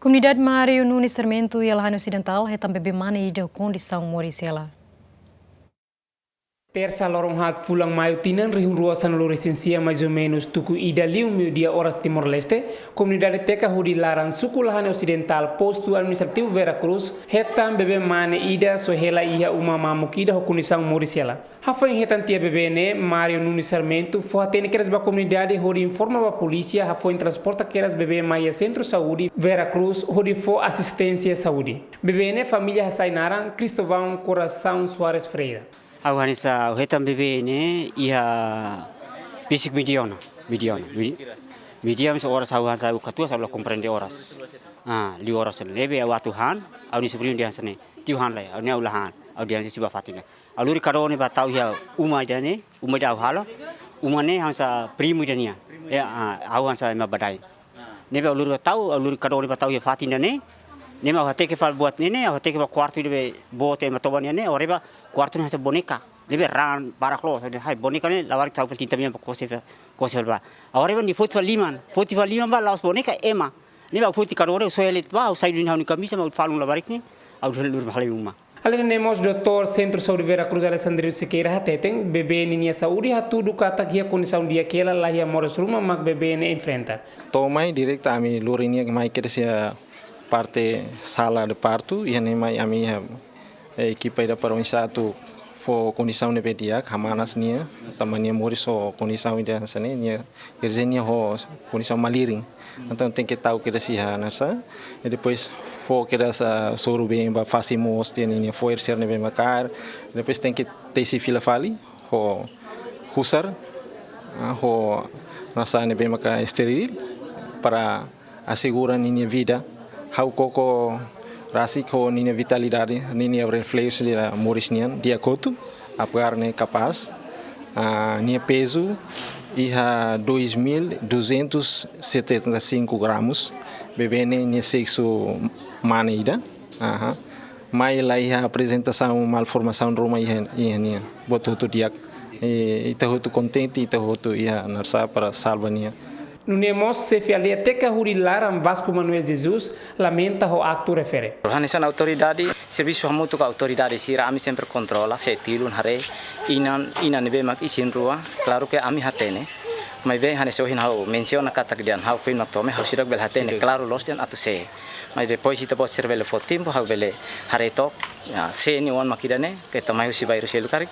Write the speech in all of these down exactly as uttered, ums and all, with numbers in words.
Komunidade Mário Nunes Sarmento iha Lahane Osidentál hetan bebé mane ida ho kondisaun moris hela. Tersa loron haat fulan Maiu tinan rihun rua sanulu-resin-sia, mais ou menus tuku ida liu meiudia oras Timor-Leste, komunidade Teka Hudi Laran, suku Lahane Osidentál, postu administrativu Vera Cruz, hetan bebé mane ida soe hela iha uma mamuk ida ho kondisaun moris hela. Hafoin hetan tiha bebé ne'e, Mário Nunes Sarmento fó-hatene kedas ba komunidade hodi informa ba polísia, hafoin transporta kedas bebé mai iha Sentru Saúde Vera Cruz hodi fó asisténsia saúde. Bebé ne'e família hasai naran Cristovão Coração Soares Freire. Ha'u hanesan ha'u hetan bebé ne'e iha besik meiudia ona, meiudia ona. Meiudia, meiudia oras ha'u hanesan ha'u katuas ha'u la komprende oras. Ah, liu oras ne'ebé ha'u atu han, ha'u-nia sobriñu dehan hanesan ne'e: "Tiu, han lai." Ha'u ne'e ha'u la han, ha'u dehan hanesan ne'e: "Suba fatin lai." Ha'u lori kadoa ne'e ba tau iha uma ida ne'e, uma ida ha'u halo. Uma ne'e hanesan primu ida nian. Ya, ah, ha'u hanesan ema badain. Ne'ebé ha'u lori ba tau, ha'u lori kadoa ne'e ba tau iha fatin ida ne'e. Ne'ebé ha'u hateke fali buat ne'e ne'e, ha'u hateke ba kuartu ida be boot ema toba nian ne'e, ha'u haree ba kuartu ne'e hanesan boneka. Ne'ebé raan barak loos, ha'u dehan: "Hai, boneka ne'e labarik tau fali tinta mean ba kose fali, kose fali ba." Ha'u haree ba ne'e foti fali liman, foti fali liman ba la'ós boneka, ema. Ne'ebé ha'u foti kadoa ne'e, ha'u soe hela de'it ba, ha'u sai duni ha'u-nia kamisa, ha'u falun labarik ne'e, ha'u lori ba hale'u uma. Alende ne'e mós doutór Sentru Saúde Vera Cruz, Alexandrino Sequeira, hateten bebé ninia saúde hatudu katak iha kondisaun di'ak hela, la iha moras ruma mak bebé ne'e enfrenta. To'o mai direta ami lori nia mai kedas iha parte sala de partu, iha ne'e mai ami iha, eh, ekipa ida para oinsá atu fó kondisaun ne'ebé di'ak, hamanas nia, tanba nia moris ho kondisaun ida hanesan ne'e, nia, quer dizer, nia ho kondisaun malirin. Entaun tenke tau kedas iha naran sá, i depois fó kedas, ah, soru been ba fase moos, tiha ninia foer sira ne'ebé mak kaer, depois tenke tesi fila fali ho husar, ah, ho naran sá ne'ebé maka esteril, para asegura ninia vida. Ha'u koko rasik ho ninia vitalidade, ninia refleksu ida moris nian di'ak hotu, apesar ne'e kapás. Ah, nia pezu iha dois mil duzentos setenta e cinco gramus, bebé ne'e nia seksu mane ida. Aha. Mai la iha aprezentasaun malformasaun ruma iha, iha nia. Buat hotu di'ak. I, ita hotu kontente, ita hotu iha naran sá para salva nia. Nune'e mós xefe aldeia Teka Hudi Laran, Vasco Manuel Jesus, lamenta ho aktu refere. Hanesan autoridade, servisu hamutuk ho autoridade sira, ami sempre kontrola, se tilun haree, inan, inan ne'ebé mak isin-rua, klaru ke ami hatene. Maibé hanesan ohin ha'u mensiona katak dehan ha'u foin mak tome, ha'u seidauk bele hatene klaru loos dehan atu sé. Mas depois ita-boot sira bele fó tempu, ha'u bele haree took, ya, sé nia oan mak ida-ne'e, ke to'o mai husi bairru seluk karik,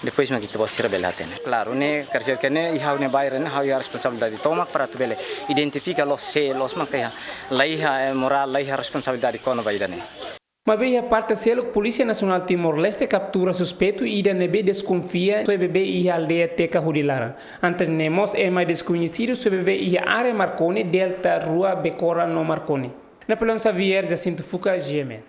depois mak ita-boot sira bele hatene. Klaru, ne'e, quer dizer ke ne'e, iha ha'u-nia bairru ne'e, ha'u iha responsabilidade tomak para atu bele identifika loos sé loos mak iha, la iha, eh, morál, la iha responsabilidade kona-ba ida-ne'e. Maibé iha parte seluk, Polísia Nasionál Timor-Leste kaptura suspeitu ida ne'ebé deskonfia soe bebé iha aldeia Teka Hudi Laran. Antes ne'e mós ema deskoñesidu soe bebé iha área Marconi, Delta rua, Becora no Marconi. Napoleão Xavier, Jacinto Fuca, G M N.